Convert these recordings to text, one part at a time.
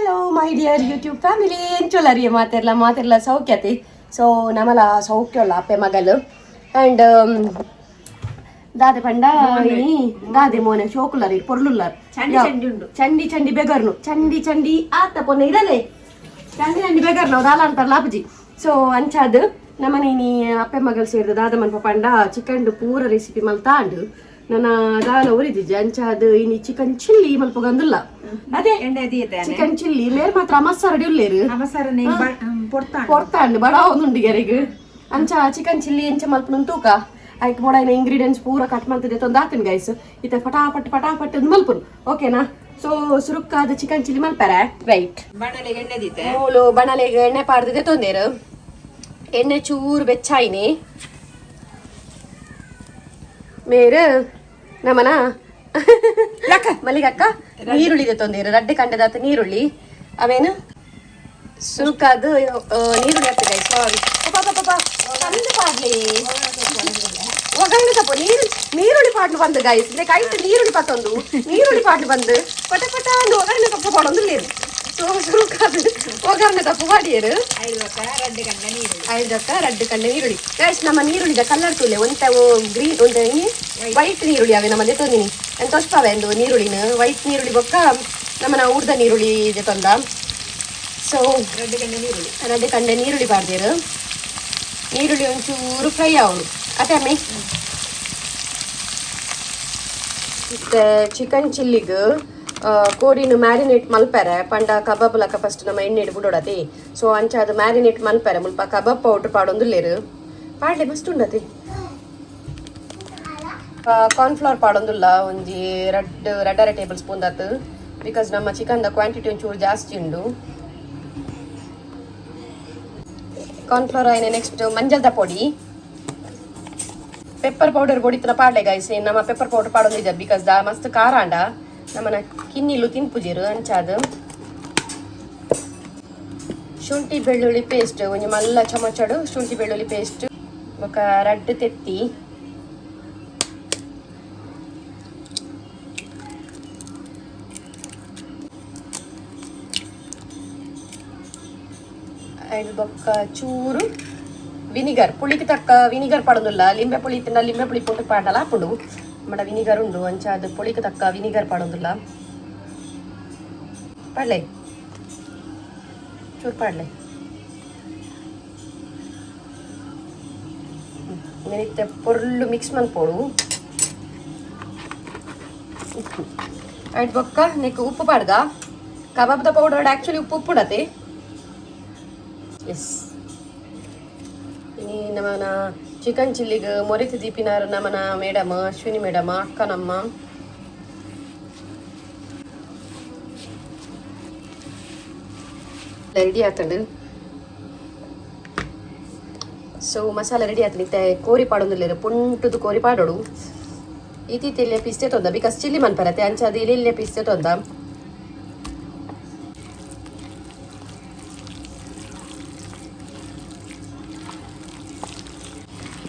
Hello my dear YouTube family, ಎಂಚೊಲ್ಲರಿಯ ಮಾತೆರ್ಲ ಮಾತೆರ್ಲ ಸೌಖ್ಯತೆ. ಸೊ ನಮಲ ಸೌಖ್ಯಲ್ಲ ಅಪ್ಪೆ ಮಗಲು ಅಂಡ್ ದಾದೆ ಪಂಡ ಇನಿ ದಾದೆ ಮೋನೆ ಶೋಕುಲ್ಲರಿ ಪೊರ್ಲುಲ್ಲರ್. ಚಂಡಿ ಚಂಡಿ ಉಂಡು. ಚಂಡಿ ಚಂಡಿ ಬೆಗರ್ನು ಚಂಡಿ ಚಂಡಿ ಆತ ಪೊನ್ನೆ ಇರಲೆ ಚಂಡಿ ಚಂಡಿ ಬೆಗರ್ನು ದಾಲ ಅಂತಾರ ಲಾಪುಜಿ. ಸೊ ಅಂಚಾದ್ ನಮನ ಇನಿ ಅಪ್ಪೆ ಮಗಲ್ ಸೇರ್ದು ದಾದ ಮನ್ಪ ಪಂಡ ಚಿಕನ್ ಪೂರ ರೆಸಿಪಿ ಮಲ್ತಾಂಡು ನನ್ನ ದಾಲ ಉರಿದಿಜ್ಜಿ. ಅಂಚಾದ್ ಇನಿ ಚಿಕನ್ ಚಿಲ್ಲಿ ಮಲ್ಪಗಂದುಲ್ಲ ಅದೇ. ಎಣ್ಣೆ ದೀತಾನೆ. ಚಿಕನ್ ಚಿಲ್ಲಿ ಮೇರ್ ಮಾತ್ರ ಮಸಾರಡಿ ಉಲ್ಲೇರು. ಅವಸರನೆ ಪೊರ್ತಾಂಡು. ಪೊರ್ತಾಂಡು ಬಡ ಒಂದುಂಡು ಗೆರೆಗ್. ಅಂಚ ಚಿಕನ್ ಚಿಲ್ಲಿ ಎಂಚ ಮಲ್ಪುನ ತೂಕ. ಐಕ್ ಬೋಡಾಯಿನ ಇಂಗ್ರೀಡಿಯೆಂಟ್ಸ್ ಪೂರ ಕಟ್ ಮಲ್ತದೆ ತೊಂದು ಆತನ್ ಗೈಸ್. ಇತ್ತೆ ಫಟಾಫಟ್ ಫಟಾಫಟ್ ಅಂದ್ ಮಲ್ಪುನು, ಓಕೆನಾ? ಸೊ ಸುರುಕ್ಕಾದ ಚಿಕನ್ ಚಿಲ್ಲಿ ಮಲ್ಪರೆ, ರೈಟ್? ಬಾಣಲೆಗೆ ಎಣ್ಣೆ ದೀತೆ. ಮೂಲು ಬಣಲೆಗೆ ಎಣ್ಣೆ ಪಾಡ್ದಿದೆ ತೊಂದೇರು. ಎಣ್ಣೆ ಚೂರು ಬೆಚ್ಚಾಯಿನಿ ಮೇರು ನಮನ ಮಲ್ಲಿಗಕ್ಕ ನೀರುಳ್ಳಿ ತೊಂದೇರು. ರಡ್ಡೆ ಕಂಡದಾತ ನೀರುಳ್ಳಿ ಅವೇನು ಸುರುಕಾದು ನೀರುಳ್ಳಿ ಆಗ್ತದೆ. ಸಾರಿ, ತಂದು ಪಾಡ್ಲಿ ಒಗ್ಗರಣೆ ತಪ್ಪು. ನೀರು ನೀರುಳ್ಳಿ ಪಾಡ್ಲು ಬಂದು ಗೈಸ್. ಕೈಟ್ ನೀರುಳ್ಳಿ ಪತ್ತೊಂದು ನೀರುಳ್ಳಿ ಪಾಡ್ಲು ಬಂದು ಪಟ ಪಟ ಅಂದು ಒಗ್ಗರಣೆ ತಪ್ಪು ಪಾಡೊಂದು ನೀರು. ಸೊ ಸುರುಕಾದು ಒಗ್ಗರಣೆ ತಪ್ಪು ಮಾಡಿಯರು. ಐದು ರಡ್ಡೆ ಕಂಡ ನೀರುಳ್ಳಿ. ಐದಕ್ಕ ರಡ್ಡು ಕಂಡ ನೀರುಳ್ಳಿ ಗೈಸ್. ನಮ್ಮ ನೀರುಳ್ಳಿದ ಕಲರ್ ತೂಲೆ, ಒಂತ ಗ್ರೀನ್ ಒಂತ ವೈಟ್ ನೀರುಳ್ಳಿ ಅವೆ ನಮ್ಮದೆ ತೊಂದಿನಿ ಎಂತ ತೊಸ್ಪಾವೆ ಒಂದು ನೀರುಳ್ಳಿನ. ವೈಟ್ ನೀರುಳ್ಳಿ ಬೊಕ್ಕ ನಮ್ಮನ ಊರ್ದ ನೀರುಳ್ಳಿ ಇದೆ ತೊಂದ. ಸೊ ರಡ್ಡೆ ಕಂಡ ನೀರುಳ್ಳಿ. ರಡ್ಡೆ ಕಂಡೆ ನೀರುಳ್ಳಿ ಪಾಡ್ದೇರು. ನೀರುಳ್ಳಿ ಒಂಚೂರು ಫ್ರೈ ಆವಡು ಅದೇ ಅಮ್ಮಿ. ಮತ್ತೆ ಚಿಕನ್ ಚಿಲ್ಲಿಗ್ ಕೋರಿನ ಮ್ಯಾರಿನೇಟ್ ಮಲ್ಪೆರೆ ಪಂಡ ಕಬಾಬ್ ಲಕ್ಕ ಫಸ್ಟ್ ನಮ್ಮ ಎಣ್ಣೆ ಬಿಡೋಡತಿ. ಸೊ ಅಂಚ ಅದು ಮ್ಯಾರಿನೇಟ್ ಮಲ್ಪೆರೆ ಮುಲ್ಪ ಕಬಾಬ್ ಪೌಡ್ರ್ ಪಾಡೊಂದುಲ್ಲೇರು. ಪಾಡ್ಲೆ, ಮಸ್ತ್ ಉಂಡತಿ. ಕಾರ್ನ್ಫ್ಲವರ್ ಪಾಡೊಂದುಲ್ಲ, ಒಂಜಿ ರಡ್ಡ್ ರಡ್ಡರೆ ಟೇಬಲ್ ಸ್ಪೂನ್ ದಾತ್, because ನಮ್ಮ ಚಿಕನ್ the quantity ಒಂಚೂರು ಜಾಸ್ತಿ ಉಂಡು. ಕಾರ್ನ್ಫ್ಲವರ್ ಆಯ್ನೆ ನೆಕ್ಸ್ಟ್ ಮಂಜಲ್ದ ಪೊಡಿ, ಪೆಪ್ಪರ್ ಪೌಡರ್ ಬೊಡಿತನ ಪಾಡ್ಲೆ ಗೈಸ್. ನಮ್ಮ ಪೆಪ್ಪರ್ ಪೌಡರ್ ಪಾಡೊಂದಿದ್ದ because the ಮಸ್ತ್ ಖಾರ ಅಂಡ ನಮ್ಮನ ಕಿನ್ನಿಲು ತಿನ್ಪುಜೆರು. ಅಂಚಾದ್ ಶುಂಠಿ ಬೆಳ್ಳುಳ್ಳಿ ಪೇಸ್ಟ್ ಒಂಜಿ ಮಲ್ಲ ಚಮಚಡು ಶುಂಠಿ ಬೆಳ್ಳುಳ್ಳಿ ಪೇಸ್ಟ್ ಬೊಕ ರಡ್ಡ್ ತೆತ್ತಿ. ಐದು ಬೊಕ್ಕ ಚೂರು ವಿನಿಗರ್, ಪುಳಿಗೆ ತಕ್ಕ ವಿನಿಗರ್ ಪಾಡೊಂದುಲ್ಲ. ಲಿಂಬೆ ಪುಳಿ ತಿಂಡ ಲಿಂಬೆ ಪುಳಿ ಪೊಟ್ಟು ಪಾಡಲ ಆಪುಂಡು. ಮಡ ವಿನಿಗರ್ ಉಂಡು. ಅಂಚ ಅದು ಪುಳಿಗೆ ತಕ್ಕ ವಿನಿಗರ್ ಪಾಡೊಂದುಲ್ಲ. ಪಾಡ್ಲೆ, ಚೂರು ಪಾಡ್ಲೆ. ಮೆನಿತ್ತೆ ಪೊರ್ಲು ಮಿಕ್ಸ್ ಮನ್ಪೋಡು. ಉಪ್ಪು ಆಯ್ತು ಬೊಕ್ಕ ನೆಕ್ ಉಪ್ಪು ಪಾಡ್ಗ. ಕಬಾಬ್ದ ಪೌಡರ್ ಆ್ಯಕ್ಚುಲಿ ಉಪ್ಪು ಉಪ್ಪುಡತೆ. ಎಸ್, ಇನಿ ನಮನ ಚಿಕನ್ ಚಿಲ್ಲಿಗ್ ಮೊರೆತು ದೀಪಿನಾರ್ ನಮನ ಮೇಡಮ್ ಅಶ್ವಿನಿ ಮೇಡಮ್ ಅಕ್ಕ ನಮ್ಮ. ರೆಡಿ ಆತಂಡು. ಸೊ ಮಸಾಲ ರೆಡಿ ಆತಂಡು. ಇತ್ತೆ ಕೋರಿ ಪಾಡೊಂದುಲ್ಲೆರ್. ಪುಂಟುದು ಕೋರಿ ಪಾಡೋಡು. ಇತ್ತೀತೆಲ್ಲ ಪಿಸ್ತೆ ತೊಂದ, because chilli ಮನ್ಪರತೆ. ಅಂಚ ಅದು ಇಲ್ಲೆ ಪಿಸ್ತೆ ತೊಂದ.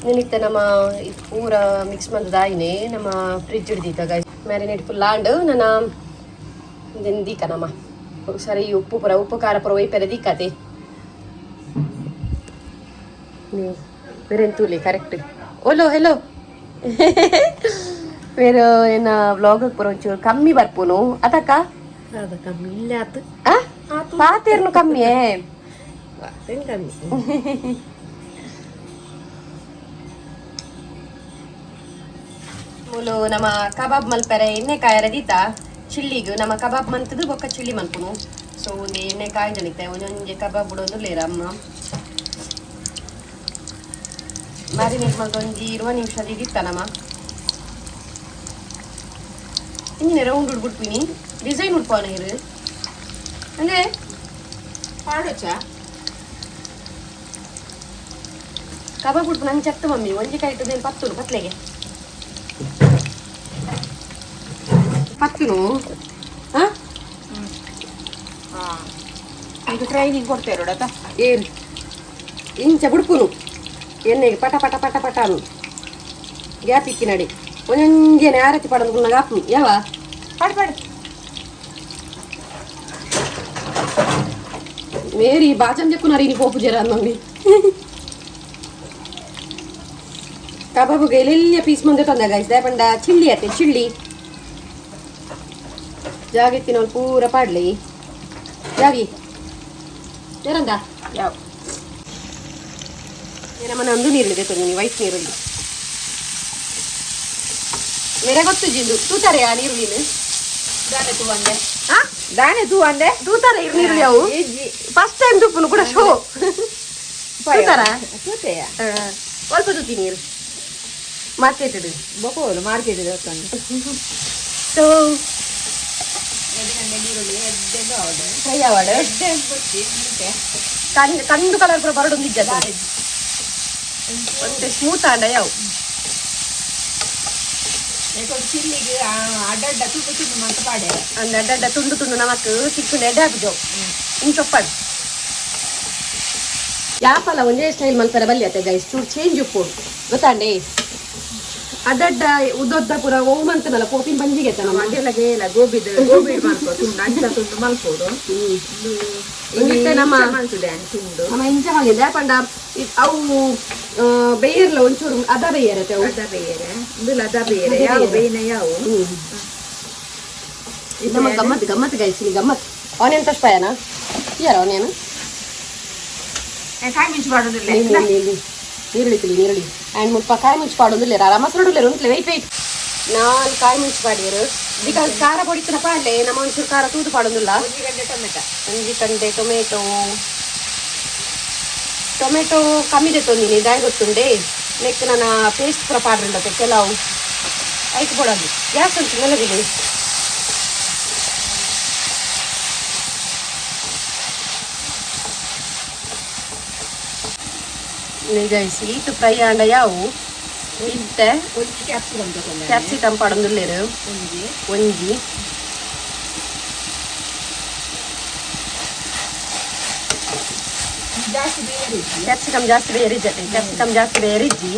ನಿಮಿತ್ತ ನಮ್ಮ ಇದು ಪೂರ ಮಿಕ್ಸ್ ಮಂದದಾಯಿನೆ ನಮ್ಮ ಫ್ರಿಜ್ ಹಿಡ್ದಿತ್ತ ಗೈಸ್. ಮ್ಯಾರಿನೇಟ್ ಫುಲ್ ಆಂಡ್ ನನ್ನ ದೀಕ ನಮ್ಮ ಸರಿ ಉಪ್ಪು ಪೂರ ಉಪ್ಪು ಖಾರ ಪೂರ ಒಯ್ಪೆರೆ ದೀಕತೆ. ಬೇರೆ ತೂಲಿ ಕರೆಕ್ಟ್. ಓಲೋ ಹೆಲೋ ಬೇರೆ ಏನ ವ್ಲಾಗ್ ಪೂರ ಒಂಚೂರು ಕಮ್ಮಿ ಬರ್ಪುನು ಅದಕ್ಕ. ಅದ ಕಮ್ಮಿ ಇಲ್ಲ ಆತು. ಪಾತೇರ್ನು ಕಮ್ಮಿಯೇ. ಕಮ್ಮಿ. ಮೂಲು ನಮ್ಮ ಕಬಾಬ್ ಮಲ್ಪೆರೆ ಎಣ್ಣೆ ಕಾಯರ ದೀತ. ಚಿಲ್ಲಿಗ್ ನಮ್ಮ ಕಬಾಬ್ ಮಂತದು ಬೊಕ್ಕ ಚಿಲ್ಲಿ ಮಲ್ಪುನು. ಸೊ ಒಂದು ಎಣ್ಣೆ ಕಾಯ್ದನಿತ್ತೆ. ಒಂಜೊಂಜೆ ಕಬಾಬ್ ಬಿಡೋದು ಲೇರ ಅಮ್ಮ. ಮ್ಯಾರಿನೇಟ್ ಮಲ್ತ ಒಂಜಿ 20 ನಿಮಿಷ ದಿತ್ತ ನಮ್ಮ. ಇಂಜಿನ ರೌಂಡ್ ಉಡ್ಬಿಡ್ತೀನಿ ಡಿಸೈನ್ ಉಡ್ಪಾನ ಇರು ಅಂದ್ರೆ. ಪಾಡೋಚಾ. ಕಬಾಬ್ ಉಡ್ಪು ನಂಗೆ ಚತ್ತು ಮಮ್ಮಿ. ಒಂಜಿ ಕಾಯ್ತದೇನು ಪತ್ತುನು ಪತ್ಲೆಗೆ ಪತ್ತುನು ಹಾ. ಈಗ ಟ್ರೈನಿಂಗ್ ಕೊಡ್ತೇರೋಡತ. ಏನ್ ಇಂಚ ಬುಡ್ಪುನು ಎಣ್ಣೆಗೆ ಪಟ ಪಟ ಪಟ ಪಟ ಅನು. ಗ್ಯಾಪ್ ಇಕ್ಕಿ ನಡಿ ಒಂದೊಂಜೇನೆ ಆರತಿ ಪಡೋದು ಆಪು ಯಾವ. ಪಾಡು ಪಾಡು. ಮೇರಿ ಬಾಜನ್ ಜಕ್ಕುನಾರಿ ಇನಿ ಪೋಪು ಜರ ಮಮ್ಮಿ ಕಬಾಬುಗೆ ಎಲ್ಲೆಲ್ಲ ಪೀಸ್ ಮುಂದೆ ತಂದ ಗೈಸ್. ದಾಯಪಂಡ ಚಿಳ್ಳಿ ಅತ್ತೆ ಚಿಳ್ಳಿ ಜಾಗಿತ್ತಿನ ಪೂರ ಪಾಡ್ಲಿ ಜಾಗಿ ಯಾರಂದ. ಯಾವ? ನಮ್ಮನೆ ಒಂದು ನೀರುಳ್ಳಿ ತಂದಿನಿ, ವೈಟ್ ನೀರುಳ್ಳಿ. ಮೇರೆ ಗೊತ್ತು ಜಿಂದು ತೂತಾರೆ ಆ ನೀರುಳ್ಳಿನ. ದಾನೆ ತೂ ಅಂದೆ. ಆ? ದಾನೆ ತೂ ಅಂದೆ. ತೂತಾರೆ ಇರು ನೀರುಳ್ಳಿ ಅವು. ಇಜ್ಜಿ. ಫಸ್ಟ್ ಟೈಮ್ ತುಪ್ಪನು ಕೂಡ ಶೋ ತೂತಾರ. ತೂತೆಯ. ಸ್ವಲ್ಪ ತೂತಿ ನೀರು ಮಾರ್ಕೆಟ್. ಬಕೋಲು ಮಾರ್ಕೆಟ್ ತಂದು. ಸೊ ನೀರುಳ್ಳಿ ಎಡ್ಡೆಂದು ಹೌದು. ಫ್ರೈ ಆವಾಡು. ಎಡ್ಡೆ ಬುರ್ಚಿ ಮುಂಚೆ. ಕಂದು ಕಂದು ಕಲರ್ ಪೂರ ಬರಡೊಂದು ಇಜ್ಜ, ಒಂತೆ ಸ್ಮೂತ್ ಆಂಡ ಯಾವು. ಯಾಕಂದ್ರೆ ಚಿಲ್ಲಿಗೆ ಅಡ್ಡಡ್ಡ ತುಂಡು ತುಂಡು ಮಂತ ಪಾಡೆ. ಅಂದ ಅಡ್ಡಡ್ಡ ತುಂಡು ತುಂಡು ನಮಕ್ ತಿಕ್ಕುಂಡು ಎಡ್ಡೆ ಹಾಕುಜವು ಇಂಚೊಪ್ಪಡು. ಯಾಪಲ ಒಂದೇ ಸ್ಟೈಲ್ ಮಲ್ಪರ ಬಲ್ಲಿ ಅತ್ತೆ ಗೈಸ್, ಚೂರು ಚೇಂಜ್ ಉಪ್ಪು ಗೊತ್ತಾಂಡೆ. ಅಡ್ಡಡ್ಡ ಉದ್ದೊದ್ದ ಪೂರ ಓ ಮಂತನಲ್ಲ ಕೋಪಿನ ಬಂಜಿಗೆ ನಮ್ಮ. ಮಗೆಲ್ಲ ಗೇಲ ಗೋಬಿದ ಗೋಬಿ ಮಲ್ಪೋ ತುಂಡು ಅಂಚ ತುಂಡು ಮಲ್ಪೋಡು. ಇಂಗಿತ್ತೆ ನಮ್ಮ ಮಲ್ತದೆ ತುಂಡು. ನಮ್ಮ ಇಂಚ ಮಲ್ಗಿದೆ ಪಂಡ ಅವು ಬೇಯರ್ಲ ಒಂಚೂರು ಅದ ಬೇಯರತ್ತೆ ಅವು. ಅದ ಬೇರೆ ಇಂದುಲ ಅದ ಬೇರೆ ಯಾವ ಬೇಯಿನ ಯಾವ. ನಮ್ಮ ಗಮ್ಮತ್ ಗಮ್ಮತ್ ಗೈಸ್, ಇಲ್ಲಿ ಗಮ್ಮತ್. ಆನಿಯನ್ ತಷ್ಟಪಾಯನ ಯಾರ ಆನಿಯನ್? ಕಾಯಿ ಮಿಂಚು ಮಾಡೋದಿಲ್ಲ. ನೀರುಳ್ಳಿ ತಿಳಿ ನೀರುಳ್ಳಿ ಆ್ಯಂಡ್ ಮುಲ್ಪ ಕಾಯಿ ಮುಂಚು ಪಾಡೊಂದಿಲ್ಲ ಮಸರು ಉಂಟ್ಲೆ. ವೆಯ್ಟ್ ವೆಯ್ಟ್, ನಾಲ್ ಕಾಯಿ ಮುಂಚು ಪಾಡಿಯರು because ಖಾರ ಪೊಡಿತನ ಪಾಡ್ಲೆ. ನಮ್ಮ ಒಂಚೂರು ಖಾರ ತೂದು ಪಾಡೊಂದಿಲ್ಲ. ಒಂಜಿ ಗಂಟೆ ಟೊಮೆಟೊ. ಒಂಜಿ ಕಂಡೆ ಟೊಮೆಟೊ. ಟೊಮೆಟೊ ಕಮ್ಮಿ ತೊಂದಿನಿ ದಾಯ ಗೊತ್ತುಂಡೆ, ನೆಕ್ ನನ್ನ ಪೇಸ್ಟ್ ಪೂರ ಪಾಡ್ರಿಂಡತೆ ಕೆಲವು ಐಕ್ ಬೋಡದು. ಗ್ಯಾಸ್ ಉಂಟು ಮೆಲ್ಲದಿದೆ. ಗೈಸ್, ಈತು ಫ್ರೈ ಆಂಡ ಯಾವು ಇತ್ತೆ. ಒಂಜಿ ಕ್ಯಾಪ್ಸಿಕಮ್ ತಗೊಂಡೆ. ಕ್ಯಾಪ್ಸಿಕಮ್ ಪಾಡೊಂದುಲ್ಲೆರ್. ಒಂಜಿ. ಒಂಜಿ. ಜಾಸ್ತಿ ಬೇರೆ ಇಜ್ಜಿ. ಕ್ಯಾಪ್ಸಿಕಮ್ ಜಾಸ್ತಿ ಬೇರೆ ಇಜ್ಜತೆ, ಕ್ಯಾಪ್ಸಿಕಮ್ ಜಾಸ್ತಿ ಬೇರೆ ಇಜ್ಜಿ.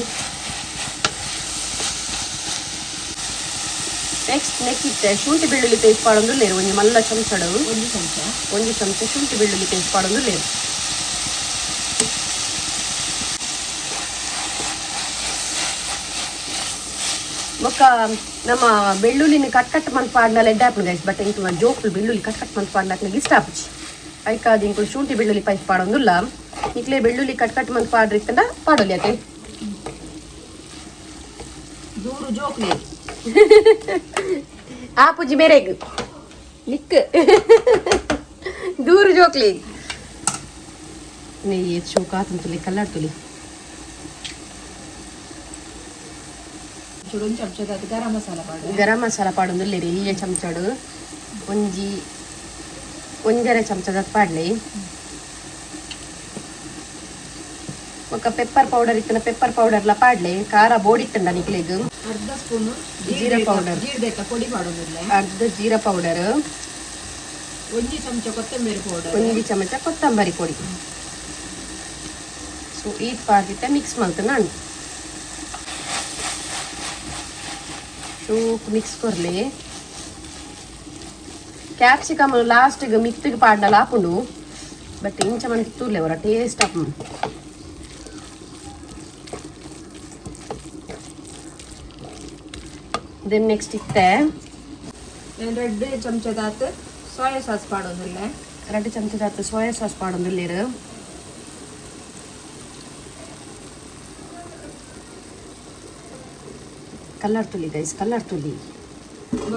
ನೆಕ್ಸ್ಟ್ ನೆಕ್ ಇತ್ತೆ ಶುಂಠಿ ಬೆಳ್ಳುಳ್ಳಿ ಪೇಸ್ಟ್ ಪಾಡೊಂದುಲ್ಲೆರ್ ಒಂಜಿ ಮಲ್ಲ ಚಮಚಡು. ಒಂದು ಚಮಚ. ಒಂಜಿ ಚಮಚ ಶುಂಠಿ ಬೆಳ್ಳುಳ್ಳಿ ಪೇಸ್ಟ್ ಪಾಡೊಂದುಲ್ಲೆರ್. ಬೊಕ್ಕ ನಮ್ಮ ಬೆಳ್ಳುಳ್ಳಿನ ಕಟ್ ಕಟ್ ಮಂತ್ ಪಾಡ್ನಲ್ಲ ಎಡ್ಡೆ ಆಪುಂಡು ಗೈಸ್. ಬಟ್ ಇಂಕು ಜೋಕುಲು ಬೆಳ್ಳುಳ್ಳಿ ಕಟ್ ಕಟ್ ಮಂತ್ ಪಾಡ್ನ ಇಷ್ಟ ಆಪುಜಿ. ಐಕಾದ್ ಇಂಕುಲು ಶುಂಠಿ ಬೆಳ್ಳುಳ್ಳಿ ಪೈಸ್ ಪಾಡೊಂದುಲ್ಲ. ನಿಕ್ಲೆ ಬೆಳ್ಳುಳ್ಳಿ ಕಟ್ ಕಟ್ ಮಂತ್ ಪಾಡ್ರಿ ಇತ್ತಂಡ ಪಾಡೊಲಿ ಅತೆ. ದೂರು ಜೋಕ್ಲಿ. ಆಪುಜಿ ಮೇರೆಗ್ ನಿಕ್ ದೂರು ಜೋಕ್ಲಿ. ನೆಯ್ಯಿ ಶೋಕ ಆತಂತುಲಿ ಕಲ್ಲಾಡ್ತುಲಿ. ಚೂರು ಒಂದು ಚಮಚದ ಗರಂ ಮಸಾಲ ಪಾಡು. ಗರಂ ಮಸಾಲ ಪಾಡೊಂದುಲ್ಲೆರ್ ಎಲ್ಯ ಚಮಚಡು ಒಂಜಿ ಒಂಜರೆ ಚಮಚದ ಪಾಡ್ಲಿ. ಬೊಕ್ಕ ಪೆಪ್ಪರ್ ಪೌಡರ್ ಇತ್ತಿನ ಪೆಪ್ಪರ್ ಪೌಡರ್ಲ ಪಾಡ್ಲೆ, ಖಾರ ಬೋಡಿತ್ತಂಡ ನಿಕ್ಲೆಗ್. ಅರ್ಧ ಸ್ಪೂನ್ ಜೀರಾ ಪೌಡರ್. ಜೀರಿಗೆ ಪೊಡಿ ಪಾಡೊಂದಿಲ್ಲ. ಅರ್ಧ ಜೀರಾ ಪೌಡರ್. ಒಂಜಿ ಚಮಚ ಕೊತ್ತಂಬರಿ ಪೌಡರ್. ಒಂಜಿ ಚಮಚ ಕೊತ್ತಂಬರಿ ಪೊಡಿ. ಸೊ ಈತ್ ಪಾಡ್ದಿತ್ತೆ ಮಿಕ್ಸ್ ಮಲ್ತ ನಾನು ಚೂಕ್ ಮಿಕ್ಸ್ ಕೊರ್ಲಿ. ಕ್ಯಾಪ್ಸಿಕಮ್ ಲಾಸ್ಟಿಗೆ ಮಿತ್ತಿಗೆ ಪಾಡ್ನಲ ಆಪುಂಡು, ಬಟ್ ಇಂಚ ಮಂತ್ ತೂರ್ಲೆ ಅವರ ಟೇಸ್ಟ್ ಆಪುಂಡು. Then next ಇತ್ತೆ ಎರಡು ಚಮಚದಾತ್ ಸೋಯಾ ಸಾಸ್ ಪಾಡೊಂದಿಲ್ಲ. 2 ಚಮಚದಾತ್ ಸೋಯಾ ಸಾಸ್ ಪಾಡೊಂದುಲ್ಲೆರ್. ಕಲ್ಲರ್ ತುಲಿ ಗೈಸ್, ಕಲ್ಲರ್ ತುಲಿ.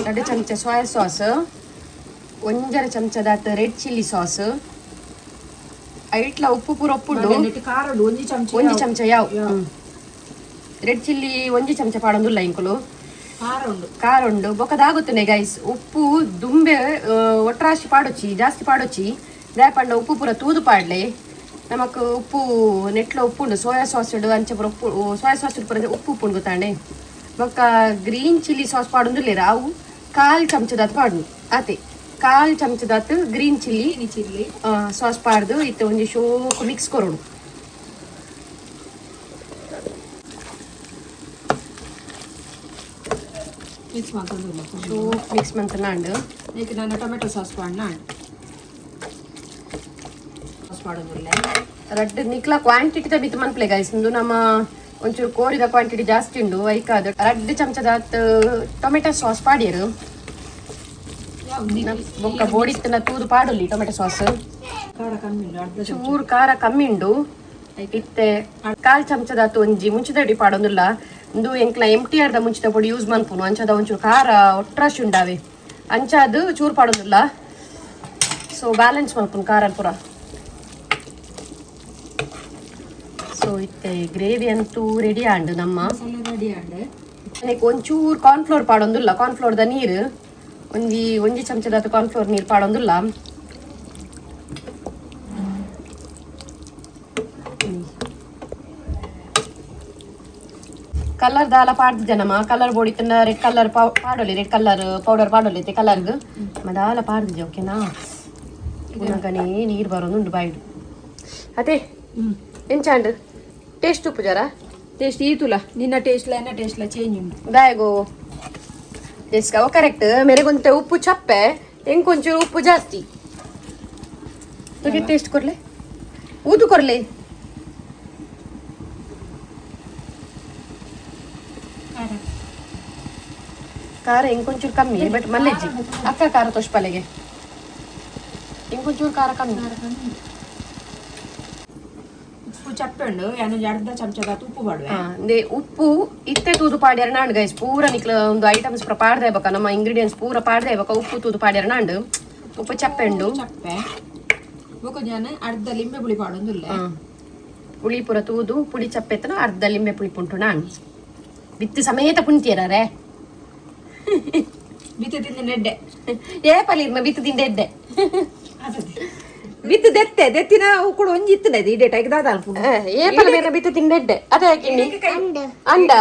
2 ಚಮಚ ಸೋಯಾ ಸಾಸ್, ಒಂಜರ ಚಮಚದಾತ್ ರೆಡ್ ಚಿಲ್ಲಿ ಸಾಸ್. ಐಟ್ಲ ಉಪ್ಪು ಪೂರ ಉಪ್ಪುಂಡು. ಖಾರ ಉಂಡು ಒಂಜಿ ಚಮಚ. ಒಂಜಿ ಚಮಚ ಯಾವ ರೆಡ್ ಚಿಲ್ಲಿ ಒಂಜಿ ಚಮಚ ಪಾಡೊಂದುಲ್ಲ ಇಂಕುಲು. ಖಾರ ಉಂಡು. ಖಾರ ಉಂಡು. ಬೊಕ್ಕದಾಗುತ್ತನೆ ಗೈಸ್, ಉಪ್ಪು ದುಂಬೆ ಒಟ್ರಾಶಿ ಪಾಡೊಚ್ಚಿ, ಜಾಸ್ತಿ ಪಾಡೊಚ್ಚಿ. ದಾಯ ಪಂಡ ಉಪ್ಪು ಪೂರ ತೂದು ಪಾಡ್ಲೆ. ನಮಕ್ ಉಪ್ಪು ನೆಟ್ಲ ಉಪ್ಪು ಉಂಡು, ಸೋಯಾ ಸಾಸ್ ಇಡು ಅಂಚ ಪೂರ ಉಪ್ಪು. ಸೋಯಾ ಸಾಸ್ ಪೂರ ಉಪ್ಪು ಉಪ್ಪು ಉಂಡು ಗೊತ್ತಾಂಡೆ. ಬೊಕ್ಕ ಗ್ರೀನ್ ಚಿಲ್ಲಿ ಸಾಸ್ ಪಾಡೊಂದುಲ್ಲೆರ್, ಅವು ಕಾಲ್ ಚಮಚದಾತ್ ಪಾಡು ಆತೆ. ಕಾಲ್ ಚಮಚದಾತ್ ಗ್ರೀನ್ ಚಿಲ್ಲಿ ಚಿಲ್ಲಿ ಸಾಸ್ ಪಾಡ್ದು ಇತ್ತೆ ಒಂಜಿ ಶೋಕು ಮಿಕ್ಸ್ ಕೊರೊಡು. ಮಿಕ್ಸ್ ಮಾಡ್ಕೊಂಡು. ಶೋಕ್ ಮಿಕ್ಸ್ ಮಂತನಾಂಡ್. ಈಗ ನಾನು ಟೊಮೆಟೊ ಸಾಸ್ ಪಾಡ್ನ. ಸಾಸ್ ಪಾಡೊಂದುಲ್ಲೆ ರಡ್ಡ್ ನಿಕ್ಲ ಕ್ವಾಂಟಿಟಿ ಮಿತ್ ಮನ್ಪ್ಲೆ ಗೈಸ್. ಇಂದು ನಮ್ಮ ಒಂಚೂರು ಕೋರಿದ ಕ್ವಾಂಟಿಟಿ ಜಾಸ್ತಿ ಉಂಡು, ಐಕಾದ್ ರಡ್ಡ್ ಚಮಚದಾತ್ ಟೊಮೆಟೊ ಸಾಸ್ ಪಾಡಿಯರು. ಬೊಕ್ಕ ಬೋಡಿತ್ತಿನ ತೂದು ಪಾಡೊಲಿ ಟೊಮೆಟೊ ಸಾಸ್. ಖಾರ ಕಮ್ಮಿ ಉಂಡು, ಅರ್ಧ ಚಮಚ. ಚೂರು ಖಾರ ಕಮ್ಮಿ ಉಂಡು. ಇತ್ತೆ ಕಾಲ್ ಚಮಚದಾತ್ ಒಂಜಿ ಮುಂಚಿದಡಿ ಪಾಡೊಂದುಲ್ಲ. ಇಂದು ಎಂಕ್ಲ M T R the ಮುಂಚಿದ ಪೊಡಿ ಯೂಸ್ ಮನ್ಪುನು. ಅಂಚದ ಒಂಚೂರು ಖಾರ ಒಟ್ರಾಶಿ ಉಂಡಾವೆ, ಅಂಚಾದ್ ಚೂರು ಪಾಡೊಂದುಲ್ಲ. ಸೊ ಬ್ಯಾಲೆನ್ಸ್ ಮನ್ಪುನು ಖಾರ ಪೂರ. ಸೊ ಇತ್ತೆ ಗ್ರೇವಿ ಅಂತೂ ರೆಡಿ ಆಂಡು ನಮ್ಮ. ಮಸಾಲೆ ರೆಡಿ ಆಂಡ್. ನೆಕ್ ಒಂಚೂರು ಕಾರ್ನ್ಫ್ಲೋರ್ ಪಾಡೊಂದುಲ್ಲ. ಕಾರ್ನ್ಫ್ಲೋರ್ದ ನೀರು ಒಂಜಿ ಒಂಜಿ ಚಮಚದಾತ್ ಕಾರ್ನ್ಫ್ಲೋರ್ ನೀರು ಪಾಡೊಂದುಲ್ಲ. ಕಲರ್ ದಾಲ ಪಾಡ್ದಿದ್ದೆ ನಮ್ಮ. ಕಲರ್ ಬೋಡಿತ್ತಂಡ ರೆಡ್ ಕಲರ್ ಪಾಡೊಲಿ, red colour powder ಪಾಡೊಲಿ. ಇತ್ತೆ ಕಲರ್ಗ್ ದಾಲ ಪಾಡ್ದಿದ್ದೆ, ಓಕೆನಾ? ಪುನಗನೇ ನೀರು ಬರೋದುಂಡು ಬಾಯ್ಡು. ಅದೇ ಎಂಚಾಂಡ್ ಟೇಸ್ಟ್ ಉಪ್ಪು ಜರ. ಟೇಸ್ಟ್ ಈತುಲ ನಿನ್ನ ಟೇಸ್ಟ್ ಲ ಎನ್ನ ಟೇಸ್ಟ್ ಲ ಚೇಂಜ್ ಉಂಡು. ದಾಯಗೋ ಎಸ್ಕ ಕರೆಕ್ಟ್. ಮೇರೆಗೊಂತೆ ಉಪ್ಪು ಚಪ್ಪೆ, ಎಂಕೊಂಚೂರು ಉಪ್ಪು ಜಾಸ್ತಿ. ತುಗೆ ಟೇಸ್ಟ್ ಕೊರ್ಲೆ, ಊದು ಕೊರ್ಲೆ. ಖಾರ. ಖಾರ ಇಂಕೊಂಚೂರು ಕಮ್ಮಿ, ಬಟ್ ಮಲ್ಲೆಜ್ಜಿ ಅಕ್ಕ ಖಾರ ತೋಷ್ಪಲೆಗೆ ಇಂಕೊಂಚೂರು ಖಾರ ಕಮ್ಮಿ. ಖಾರ ಕಮ್ಮಿ, ಉಪ್ಪು ಚಪ್ಪೆ ಉಂಡು. ಯಾನೊಂಜಿ ಅರ್ಧ ಚಮಚದ ಉಪ್ಪು ಪಾಡುವೆ. ಅಂದೆ ಉಪ್ಪು ಇತ್ತೆ ತೂದು ಪಾಡ್ಯಾರ ನಾಂಡ್ ಗೈಸ್. ಪೂರ ನಿಕ್ಲ ಒಂದು ಐಟಮ್ಸ್ ಪೂರ ಪಾಡ್ದೆ ಬಕ, ನಮ್ಮ ಇಂಗ್ರೀಡಿಯೆಂಟ್ಸ್ ಪೂರ ಪಾಡ್ದೆ ಬಕ ಉಪ್ಪು ತೂದು ಪಾಡ್ಯಾರ ನಾಂಡ್. ಉಪ್ಪು ಚಪ್ಪೆ ಉಂಡು. ಚಪ್ಪೆ ಬೊಕ ಜಾನ ಅರ್ಧ ಲಿಂಬೆ ಪುಳಿ ಪಾಡೊಂದುಲ್ಲೆ. ಪುಳಿ ಪೂರ ತೂದು ಪುಳಿ ಚಪ್ಪೆತ್ತನ ಅರ್ಧ ಲಿಂಬೆ ಪುಳಿ ಪುಂಟು ನಾನ್ ಬಿತ್ತು ಸಮೇತ ಪುಂತಿಯರೇ. ಬಿತ್ತೆ ತಿಂದ ನೆಡ್ಡೆ. ಏ ಪಲೀರ್ನ ಬಿತ್ತು ತಿಂಡೆ ಇದ್ದೆ. ಬಿತ್ತು ದೆತ್ತೆ ದೆತ್ತಿನ ಕೂಡ ಒಂಜಿ ಇತ್ತನೆ ಇಡೇ ಟೈಕ್ ದಾದ ಅನ್ಪುಂಡು. ಏ ಪಲಮೇರ ಬಿತ್ತು ತಿಂಡೆ ಅದೇ ಹಾಕಿನಿ ಅಂಡ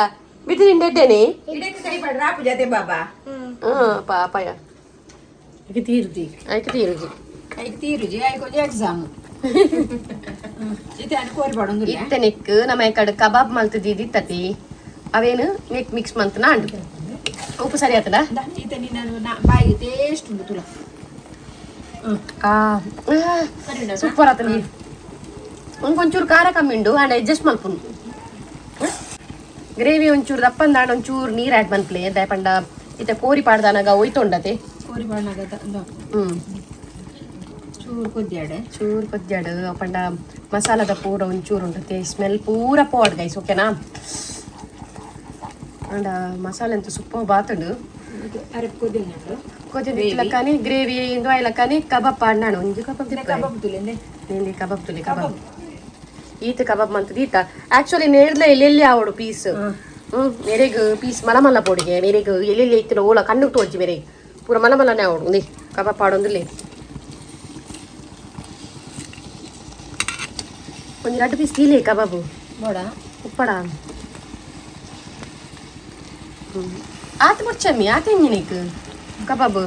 ಬಿತ್ತು ತಿಂಡೆಡ್ಡೇನೆ. ಇಡಕ್ಕೆ ಕೈ ಪಾಡ್ರ ಆಪು ಜಾತೆ ಬಾಬಾ. ಪಾಪಾಯ. ತೀರುಜಿ. ಆಯ್ತು, ತೀರುಜಿ. ಐಕ್ ತೀರುಜಿ, ಐಕ್ ಒಂಜಿ ಎಕ್ಸಾಮ್ ಇತ್ತೆ ಅನ್ ಕೋರಿ ಪಾಡೊಂದುಲ್ಲೆ. ಇತ್ತೆ ನೆಕ್ ನಮ್ಮ ಈ ಕಡೆ ಕಬಾಬ್ ಮಲ್ತದಿತ್ತತಿ, ಅವೇನು ನೆಕ್ ಮಿಕ್ಸ್ ಮಂತ್ ನಾಂಡು. ಉಪ್ಪು ಸರಿ ಆತದ. ಇತ್ತೆ ನಿನ್ನ ಬಾಯಿಗೆ ಟೇಸ್ಟ್ ಉಂಡು ತುಲ. ಸೂಪರ್ ಆತನ. ಒಂಚೂರು ಖಾರ ಕಮ್ಮಿ ಉಂಡು ಅಂಡ್ ಅಡ್ಜಸ್ಟ್ ಮಲ್ಪುನು. ಗ್ರೇವಿ ಒಂಚೂರು ದಪ್ಪಂದಾಂಡ ಒಂಚೂರು ನೀರು ಆ್ಯಡ್ ಮನ್ಪ್ಲೆ. ದಾಯಪಂಡ ಇತ್ತೆ ಕೋರಿ ಪಾಡ್ದಾನಾಗ ಒಯ್ತೊಂಡತೆ. ಕೋರಿ ಪಾಡ್ನಾಗ ಚೂರು ಕೊದ್ಯಾಡೆ. ಚೂರು ಕೊದ್ಯಾಡು ಪಂಡ ಮಸಾಲದ ಪೂರ ಒಂಚೂರು ಉಂಟತೆ ಸ್ಮೆಲ್ ಪೂರ ಪೋಡ್ ಗೈಸ್, ಓಕೆನಾ? ಅಂಡ ಮಸಾಲೆ ಅಂತೂ ಸೂಪರ್ ಬಾತುಂಡು. ಅರೆಪ್ ಕೊದ್ದಿನ. ಕೊದ್ದಿಲಕ್ಕನೆ ಗ್ರೇವಿ ಇಂದು ಆಯ್ಲಕ್ಕನೆ ಕಬಾಬ್ ಪಾಡ್ನಾಡು. ಒಂಜಿ ಕಬಾಬ್. ಕಬಾಬ್ ತುಲೆಂದೆ. ನೇಂದಿ ಕಬಾಬ್ ತುಲೆ. ಕಬಾಬ್ ಈತ ಕಬಾಬ್ ಮಂತದ ಈತ. ಆಕ್ಚುಲಿ ನೇರ್ಲೆ ಎಲ್ಲೆಲ್ಲಿ ಆವಡು ಪೀಸ್. ಮೇರೆಗ್ ಪೀಸ್ ಮಲ ಮಲ್ಲ ಪೋಡಿಗೆ. ಮೇರೆಗ್ ಎಲ್ಲೆಲ್ಲಿ ಇತ್ತಿನ ಓಲ ಕಣ್ಣು ತೋಜಿ. ಮೇರೆಗ್ ಪೂರ ಮಲ ಮಲ್ಲನೆ ಆವಡು. ಉಂದಿ ಕಬಾಬ್ ಪಾಡೊಂದುಲ್ಲೆ. ಒಂಜಿ ರಡ್ಡ್ ಪೀಸ್ ದೀಲೆ ಕಬಾಬು. ಬೋಡ. ಉಪ್ಪಡ ಆತ ಮುರ್ಚಮ್ಮಿ ಆತ ಎಂಜಿನಿಕ್ ಕಬಾಬ್.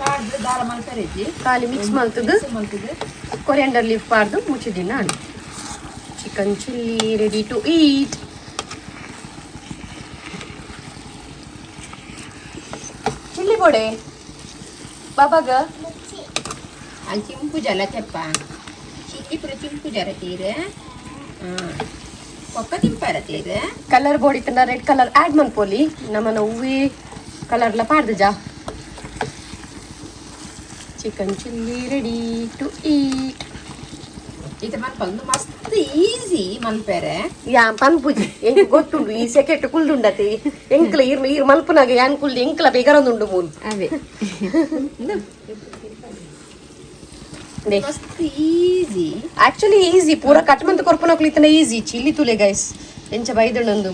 ಪಾಡ್ದು ದಾಲ ಮಲ್ಪೆರೆಜ್ಜಿ. ಖಾಲಿ ಮಿಕ್ಸ್ ಮಲ್ತದು. ಮಲ್ತದು. ಕೊರಿಯಂಡರ್ ಲೀಫ್ ಪಾಡ್ದು ಮುಚ್ಚಿದ್ದೀನಿ ನಾನು. Chicken chilli ready to eat. Chilli ಬೋಡೆ ಬಾಬಾಗ. ಅಲ್ಲಿ ಚಿಂಪು ಜಲ ತೆಪ್ಪ ಚಿಲ್ಲಿ ಪೂರ ಚಿಂಪು ಜರ ತೀರೆ ಒಕ್ಕ ತಿಂಪಾರ ತೀರೆ. ಕಲರ್ ಬೋಡಿ ತಂಡ red colour add ಮನ್ಪೋಲಿ. ನಮ್ಮನ ಹೂವಿ ಕಲರ್ಲ ಪಾಡ್ದು ಜಾ. Chicken chilli ready to eat. ಈತ ಮನ್ಪಂದು ಮಸ್ತ್ ಈಸಿ ಮನ್ಪೆರೆ. ಯಾ ಪನ್ಪುಜಿ, ಎಂಕ್ ಗೊತ್ತುಂಡು. ಈ ಸೆಕೆಟ್ ಕುಲ್ದುಂಡತಿ ಎಂಕ್ಲ ಈರ್ ಈರ್ ಮಲ್ಪುನಾಗ ಯಾನ್ ಕುಲ್ದು ಎಂಕ್ಲ ಬೇಗರೊಂದುಂಡು ಮೂಲು. ಅವೇ. ನೇ. ಮಸ್ತ್ easy. Actually easy. ಪೂರ ಕಟ್ ಮಂತ್ ಕೊರ್ಪುನಕ್ಲು ಇತ್ತನ ಈಸಿ. ಚಿಲ್ಲಿ ತುಲೆ ಗೈಸ್, ಎಂಚ ಬೈದುಂಡೊಂದು.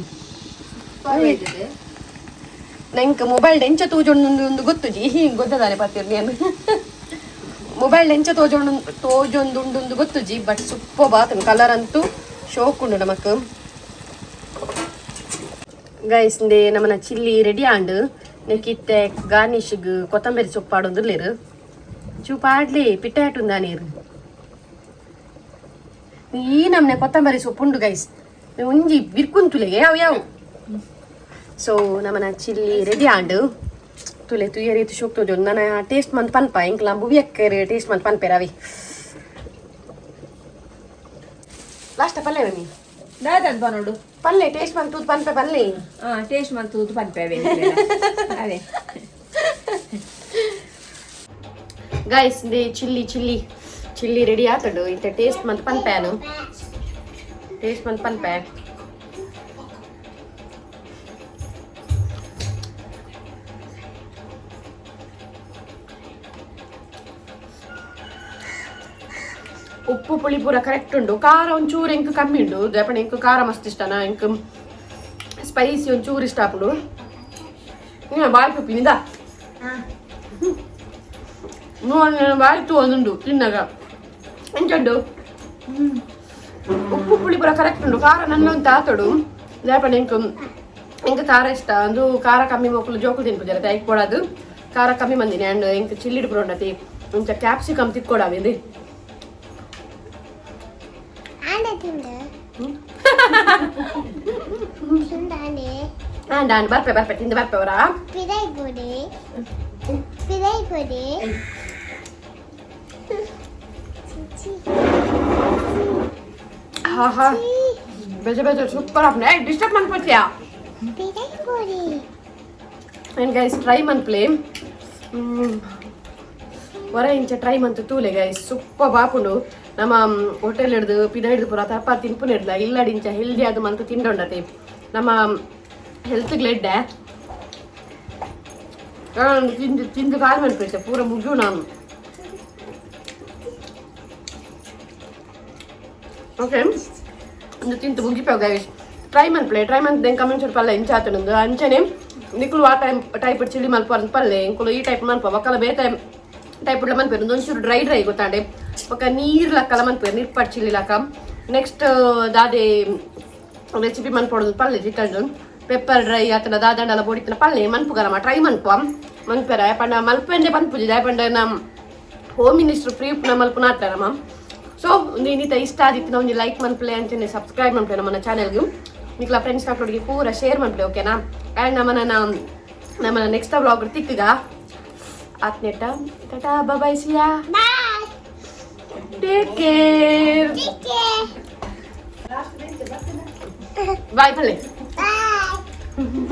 ನಂಗೆ ಮೊಬೈಲ್ ಎಂಚ ತೋಜೊಂಡು ಒಂದು ಗೊತ್ತುಜಿ. ಗೊತ್ತದಾನೆ ಪತ್ತಿರ್ ನಾನು ಮೊಬೈಲ್ ಎಂಚ ತೋಜೊಂಡು ತೋಜೊಂದುಂಡು ಗೊತ್ತುಜಿ. ಬಟ್ ಸೂಪರ್ ಬಾತನ್. ಕಲರ್ ಅಂತೂ ಶೋಕ್ ಉಂಡು ನಮಕ್ ಗೈಸ್. ಇಂದೆ ನಮನ ಚಿಲ್ಲಿ ರೆಡಿ ಆಂಡ್. ನೆಕ್ಕಿತ್ತೆ ಗಾರ್ನಿಷ್ಗ್ ಕೊತ್ತಂಬರಿ ಸೊಪ್ಪು ಪಾಡೊಂದುಲ್ಲೆರ್. ಚೂ ಪಾಡ್ಲಿ ಪಿಟ್ಟಾಟುಂದ ನೀರು. ಈ ನಮ್ನೆ ಕೊತ್ತಂಬರಿ ಸೊಪ್ಪು ಉಂಡು ಗೈಸ್. ಒಂಜಿ ಬಿರ್ಕುಂತುಲೆ ಯಾವ ಯಾವ. ಸೊ ನಮನ ಚಿಲ್ಲಿ ರೆಡಿ ಆಂಡ್. ತುಲೆ ತುಯರಿ ಶೋಕ್ ತೋಜೊಂದು. ನನ್ನ ಟೇಸ್ಟ್ ಮಂತ್ ಪನ್ಪ ಎಂಕ್ಲ ಬುವಿಯಕ್ಕರ್ ಟೇಸ್ಟ್ ಮಂತ್ ಪನ್ಪೆರ್ ಅವಿ. ಲಾಸ್ಟ್ ಪಲ್ಲೆ ಮಮ್ಮಿ ದಾದ ಬನೋಡು ಪಲ್ಲೆ ಟೇಸ್ಟ್ ಮಂತ್ ತೂತ್ ಪನ್ಪೆ ಪಲ್ಲೆ. ಹಾ, ಟೇಸ್ಟ್ ಮಂತ್ ತೂತು ಪನ್ಪೆ ಅವೇ ಅವೇ. Guys, they chilli chilli chilli ready ಆತಡು. ಇಂತ ಟೇಸ್ಟ್ ಮಂತ್ ಪನ್ಪ್ಯಾನು, ಟೇಸ್ಟ್ ಮಂತ್ ಪನ್ಪೆ. ಉಪ್ಪು ಪುಳಿ ಪೂರ ಕರೆಕ್ಟ್ ಉಂಡು. ಖಾರ ಒಂಚೂರು ಇಂಕ್ ಕಮ್ಮಿ ಉಂಡು. ಜಪಣ ಇಂಕ್ ಖಾರ ಮಸ್ತ್ ಇಷ್ಟನಾ, ಇಂಕ್ ಸ್ಪೈಸಿ ಒಂಚೂರು ಇಷ್ಟ ಆಪುಂಡು. ಬಾಯಿ ಉಪ್ಪಿನಿಂದ ಬಾಯಿ ತೂ ಒಂದುಂಡು ತಿನ್ನಾಗ ಎಂಚುಂಡು. ಉಪ್ಪು ಪುಳಿ ಪೂರ ಕರೆಕ್ಟ್ ಉಂಡು. ಖಾರ ನನ್ನ ಒಂದು ತಾತಡು ಜಪಣ ಇಂಕ್ ಇಂಕ್ ಖಾರ ಇಷ್ಟ. ಒಂದು ಖಾರ ಕಮ್ಮಿ ಮಕ್ಕಳು ಜೋಕುಲು ತಿನ್ಪುಜಾರ ಐಕ್ ಕೊಡೋದು ಖಾರ ಕಮ್ಮಿ ಮಂದಿನಿ. ಆ್ಯಂಡ್ ಇಂಕ್ ಚಿಲ್ಲಿ ಪೂರ ಉಂಡತಿ ಇಂಚ ಕ್ಯಾಪ್ಸಿಕಮ್ ತಿಕ್ಕೊಡಾವಿಂದು. ಆಂಡ್ ಆಂಡ್ ಬರ್ಪೆ ಬರ್ಪೆ ತಿಂದು ಬರ್ಪೆ ಅವರಾ. ಪಿದೈಪುಡಿ ಪಿದೈಪುಡಿ. ಹಾ ಹಾ, ಬೇಜ ಬೇಜ ಸೂಪರ್ ಆಪ್ನೆ. ಡಿಸ್ಟರ್ಬ್ ಮನ್ಪೊಚ್ಚಿಯಾ. ಪಿದೈಪುಡಿ. ಆ್ಯಂಡ್ ಗೈಸ್, ಟ್ರೈ ಮನ್ಪ್ಲೆ ಹೊರ ಇಂಚ ಟ್ರೈ ಮಂತು ತೂಲೆ ಗೈಸ್. ಸೂಪರ್ ಬಾಪುಂಡು. ನಮ್ಮ ಹೋಟೆಲ್ ಹಿಡ್ದು ಪಿದ ಹಿಡ್ದು ಪೂರ ತಪ್ಪ ತಿನ್ಪುನ ಹಿಡ್ದ ಇಲ್ಲಡಿ ಇಂಚ ಹೆಲ್ದಿ ಅದು ಮಂತು ತಿಂಡೊಂಡತೆ ನಮ್ಮ ಹೆಲ್ತ್ ಎಡ್ಡೆ. ತಿಂದು ತಿಂದು ಕಾಲು ಮನ್ಪೈತೆ ಪೂರ ಮುಗಿಯು ನಾನು. ಓಕೆ, ಒಂದು ತಿಂತು ಮುಗಿಪೆ ಗೈಸ್. ಟ್ರೈ ಮನ್ಪ್ಲೆ, ಟ್ರೈ ಮಂತ್ ದೆಂಗ್ ಕಮೆಂಟ್ಸ್ ಪಲ್ಲೆ ಇಂಚ ಆತುಂಡು. ಅಂಚನೆ ನಿಕುಲು ಆ ಟೈಮ್ ಟೈಪ್ ಚಿಲ್ಲಿ ಮಲ್ಪ ಅಂತ ಪಲ್ಲೆ. ಇಂಕುಲು ಈ ಟೈಪ್ ಮನ್ಪ ಒಕ್ಕಲ ಬೇತೆ ಟೈಪ್ ಮನ್ಪೇರು. ಒಂಚೂರು ಡ್ರೈ ಡ್ರೈ ಗೊತ್ತಾಂಡೆ. ఒక ನೀರ್ ಲಕ್ಕಲ ಮನ್ಪೇರು ನಿರ್ಪಾಟ್ ಚಿಲ್ಲಿ ಲಕ್ಕ. ನೆಕ್ಸ್ಟ್ ದಾದೆ ರೆಸಿಪಿ ಮನ್ಪೊಡೋದು ಪಲ್ಲೆ. ಚಿಕನ್ ಪೆಪ್ಪರ್ ಡ್ರೈ ಆತನ ದಾದಂಡಲ ಬೋಡಿತನ ಪಲ್ಲೆ ಮನ್ಪುಗರಮ. ಟ್ರೈ ಮನ್ಪ ಮನ್ಪೆರ ಪಂಡ ಮಲ್ಪೆಂಡೆ ಪನ್ಪುಜಿ ಪಂಡ ನಮ್ಮ ಹೋಮ್ ಮಿನಿಸ್ಟರ್ ಫ್ರೀ ಉಪ್ಪುನ ಮಲ್ಪುನ ಆತಾರಮ್ಮ. ಸೊ ಇನ್ನಿತ ಇಷ್ಟ ಆದಿತ್ತು ಒಂಜಿ ಲೈಕ್ ಮನ್ಪ್ಲೆ, ಅಂಚನೆ ಸಬ್ಸ್ಕ್ರೈಬ್ ಮನ್ಪ್ಲೆ ನಮ್ಮನ್ನ ಚಾನೆಲ್ಗೆ. ನಿಕ್ಲ ಫ್ರೆಂಡ್ಸ್ ಕಾಕ್ಲೋಡಿಗೆ ಪೂರ ಶೇರ್ ಮನ್ಪ್ಲೆ, ಓಕೆನಾ? ಆ್ಯಂಡ್ ನಮ್ಮನ್ನ ನಮ್ಮನ್ನ ನೆಕ್ಸ್ಟ್ ವ್ಲಾಗ್ ತಿಕ್ಕಗ ಆತ್ನೆಟ ಟಾಟಾ ಬಾಯ್ ಸಿಯಾ. Bye. Take care. Take care. Bye ಪಲ್ಲೆ. ಬಾಯ್.